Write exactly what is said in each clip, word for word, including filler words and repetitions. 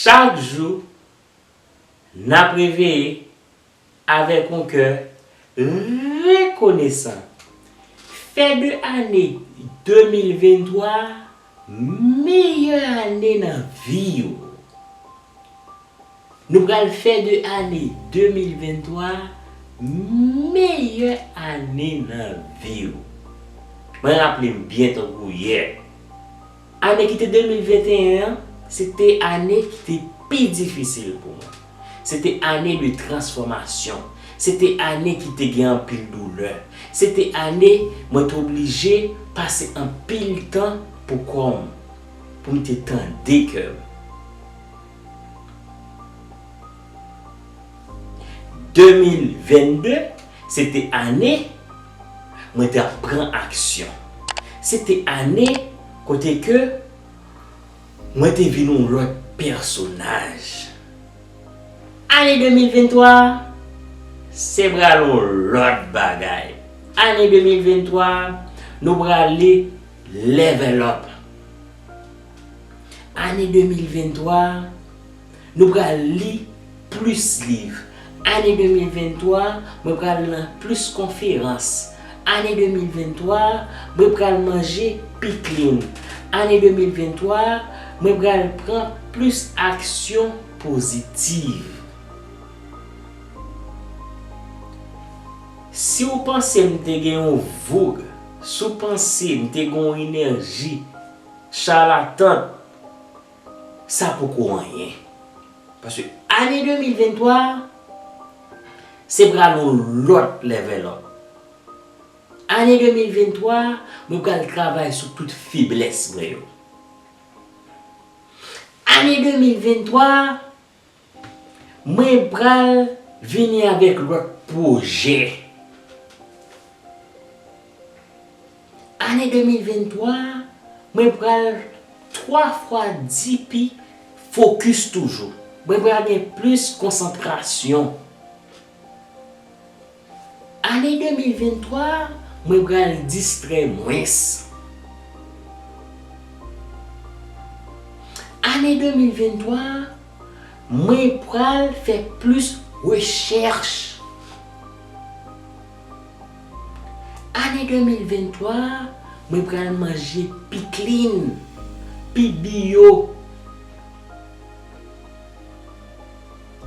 Chak jou, n ap reveye avèk yon kè rekonesan. Fè de ane de mil venntwa meyè ane nan vi w. Nou pral fè de ane de mil venntwa meyè ane nan vi w. Mwen raple m byen tankou yè. Ane ki te de mil venteyen an, se te ane ki te pi difisil pou mwen. Se te ane de transfòmasyon. Se te ane ki te gen anpil doulè. Se te ane mwen te oblije pase anpil tan pou kò m, pou m te tande kè m. De mil vennde, se te ane mwen te ap pran aksyon. Se te ane kote ke mwen te vin yon lòt pèsonaj. Ane de mil venntwa, se pral yon lòt bagay. Ane de mil venntwa, nou prale level up. Ane de mil venntwa, nou pral li plis liv. Ane de mil venntwa, mwen pral nan plis konferans. Ane de mil venntwa, mwen pral manje pi clean. Ane de mil venntwa, mwen pral pran plis aksyon pozitiv. Si w panse m te gen yon voug, si w panse m te gen yon enèji chalatant, sa poko anyen. Paske ane de mil venntwa, se pral yon lòt level up. Ane de mil venntwa, mwen pral travay sou tout feblès mwen yo. Ane de mil venntwa, mwen pral vini avèk lòt pwojè. Ane de mil venntwa, mwen pral twa fwa di pi fokis toujou. Mwen pral gen plis konsantrasyon. Ane de mil venntwa, mwen pral distrè mwens. Ane de mil venntwa, mwen pral fè plis rechèch. Ane de mil venntwa, mwen pral manje pi clean, pi bio.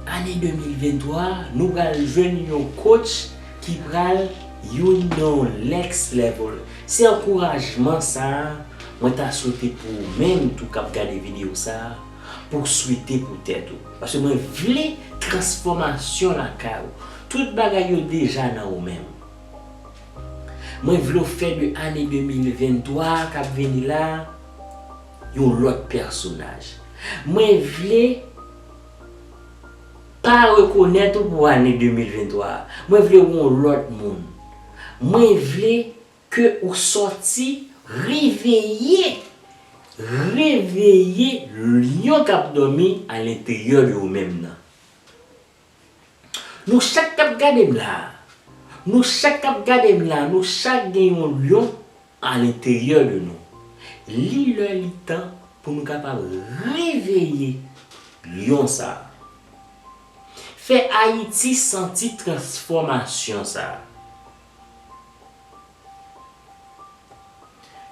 Ane de mil venntwa, nou pral jwenn yon coach ki pral youn nan yon next level. Se ankourajman sa a mwen ta swete pou ou menm tou k ap gade videyo sa a, pou w swete pou tèt ou. Paske mwen vle transfòmasyon lakay ou. Tout bagay yo deja nan ou menm. Mwen vle w fè de ane de mil venntwa k ap vini la yon lòt pèsonaj. Mwen vle pa rekonèt ou pou ane de mil venntwa a. Mwen vle w yon lòt moun. Mwen vle ke ou sòti reveye, reveye lyon k ap dòmi alenteryè de ou menm nan. Nou chak k ap gade m la a, nou chak k ap gade m la a, nou chak gen yon lyon alenteryè de nou. Li lè li tan pou nou kapab reveye lyon sa a. Fè Ayiti santi transfòmasyon sa a.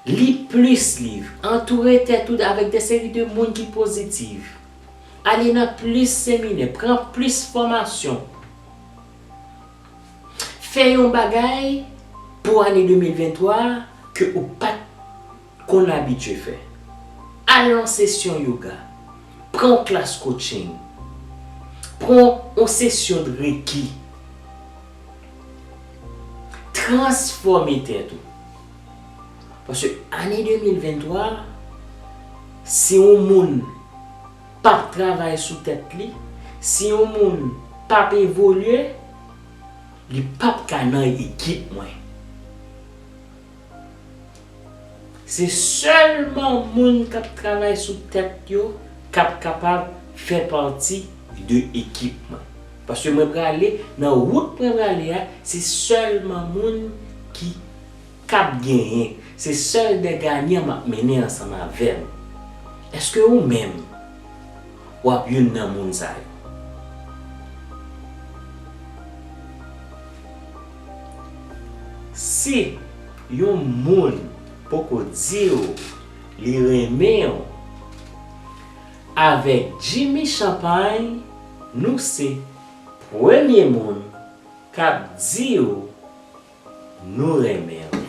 Li plis liv, antoure tèt ou avèk de seri de moun ki pozitif. Ale nan plis seminè, pran plis fòmasyon. Fè yon bagay pou ane de mil venntwa ke ou pa t konn abitye fè. Al nan sesyon yoga. Pran yon klas coaching. Pran yon sesyon de reiki. Transfòme tèt ou. Paske ane de mil venntwa, si yon moun p ap travay sou tèt li, si yon moun p ap evolye, li p ap ka nan ekip mwen. Se sèlman moun k ap travay sou tèt yo k ap kapab fè pati de ekip mwen. Paske mwen prale nan wout mwen prale a, se sèlman moun ki k ap genyen. Se sèl de ganyan m ap mennen ansanm avè m. Èske ou menm, w ap youn nan moun sa yo. Si yon moun poko di w li renmen w, avèk Jimmy Champagne, nou se premye moun k ap di w nou renmen w.